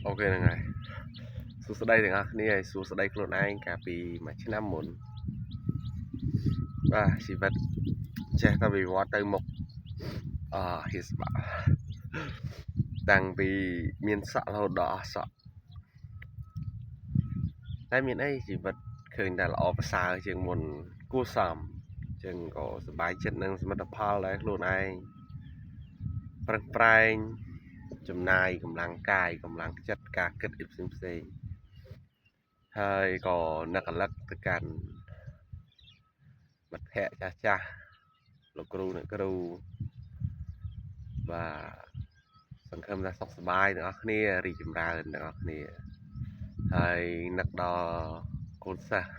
OK ហ្នឹងហើយសួស្តីទាំងអស់គ្នាហើយសួស្តីខ្លួនឯងកាលពីមួយឆ្នាំមុនបាទជីវិតចេះតែវិវត្តទៅមុខអហៀស្បាក់តាំងពីមានសក់រហូតដល់អស់សក់តែមានអីជីវិតឃើញតែល្អប្រសើរជាងមុនគួរសមចឹងក៏សប្បាយចិត្តនឹងសមិទ្ធផលដែលខ្លួនឯងប្រឹងប្រែងចំណាយកម្លាំងកាយកម្លាំងចិត្តការគិតអីផ្សេងផ្សេងហើយក៏នឹករលឹកទៅកាន់មិត្តភ័ក្តិចាស់ចាស់លោកគ្រូអ្នកគ្រូបាទសង្ឃឹមថាសុខសប្បាយទាំងអស់គ្នារីកចម្រើនទាំងអស់គ្នាហើយនឹកដល់កូនសិស្ស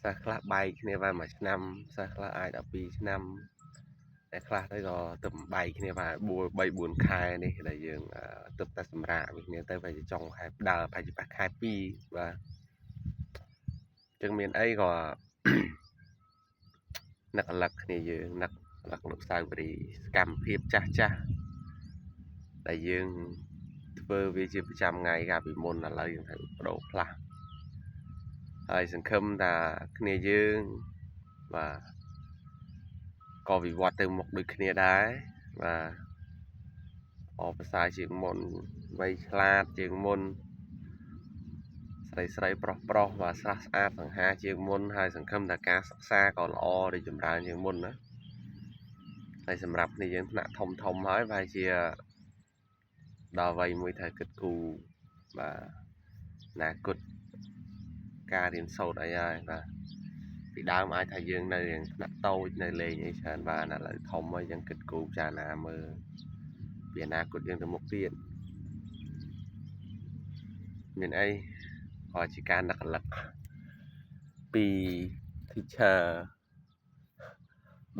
សិស្សខ្លះបែកគ្នាបានមួយឆ្នាំសិស្សខ្លះអាច12ឆ្នាំតែខ្លះទៅក៏ទៅបែកគ្នាបាន4 3 4ខែនេះដែលយើងទើបតែសម្រាកពីគ្នាទៅប្រហែលជាចុងខែដើរប្រហែលជាប៉ះខែ2បាទអញ្ចឹងមានអីក៏នឹករលឹកគ្នាយើងនឹករលឹកលោកសាវរីសកម្មភាពចាស់ចាស់ដែលយើងធ្វើវាជាប្រចាំថ្ងៃកាលពីមុនឥឡូវយើងត្រូវបដូរផ្លាស់ហើយសង្ឃឹមថាគ្នាយើងបាទក៏វិវត្តទៅមុខដូចគ្នាដែរបាទអប្រសើរជាងមុនវៃឆ្លាតជាងមុនស្រីស្រីប្រុសប្រុសបាទស្រស់ស្អាតសង្ហាជាងមុនហើយសង្ឃឹមថាការសិក្សាក៏ល្អរីកចម្រើនជាងមុនណាហើយសម្រាប់គ្នាយើងថ្នាក់ធំធំហើយប្រហែលជាដល់វ័យមួយត្រូវគិតគូរបាទអនាគតការរៀនសូត្រអីហើយបាទពីដើមអាចថាយើងនៅរៀនថ្នាក់តូចនៅលេងអីច្រើនបាទឥឡូវធំហើយយើងគិតគូរពិចារណាមើលពីអនាគតយើងទៅមុខទៀតមានអីក៏ជាការនឹករលឹកពី teacher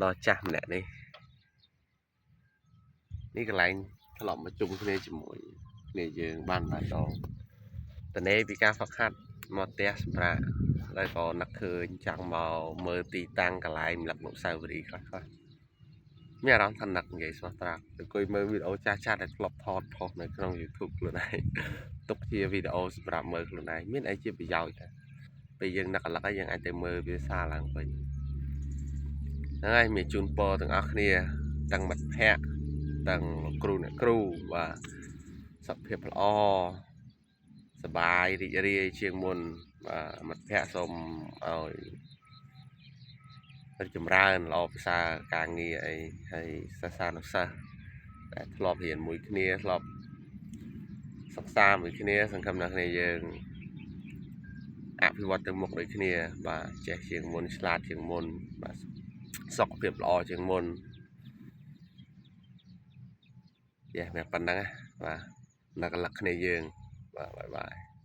ដ៏ចាស់ម្នាក់នេះនេះកន្លែងធ្លាប់មកជុំគ្នាជាមួយគ្នាយើងបានម្ដងតនេពីការហ្វឹកហាត់មកផ្ទះសម្រាប់ហើយក៏នឹកឃើញចង់មកមើលទីតាំងកន្លែងរំលឹកលោកសាវរីខ្លះខ្លះមានអារម្មណ៍ថានឹកនិយាយស្មោះត្រង់អង្គុយមើលវីដេអូចាស់ចាស់ដែលធ្លាប់ថតផុសនៅក្នុង YouTube ខ្លួនឯងទុកជាវីដេអូសម្រាប់មើលខ្លួនឯងមានអីជាប្រយោជន៍ដែរពេលយើងនឹករលឹកហើយយើងអាចទៅមើលវាសារឡើងវិញហ្នឹងហើយមានជូនពរទាំងអស់គ្នាទាំងមិត្តភ័ក្តិទាំងលោកគ្រូអ្នកគ្រូបាទសុខភាពល្អសប្បាយរីករាយជាងមុនបាទមិត្តភ័ក្តិសូមឲ្យរីកចម្រើនល្អប្រសើរការងារអីហើយសិស្សានុសិស្សដែលធ្លាប់រៀនមួយគ្នាធ្លាប់សិក្សាមួយគ្នាសង្ឃឹមថាគ្នាយើងអភិវឌ្ឍទៅមុខដូចគ្នាបាទចេះជាងមុនឆ្លាតជាងមុនបាទសុខភាពល្អជាងមុនចេះតែប៉ុណ្្នឹងណាបាទនឹករលឹកគ្នាយើងបាទបាយបាយ។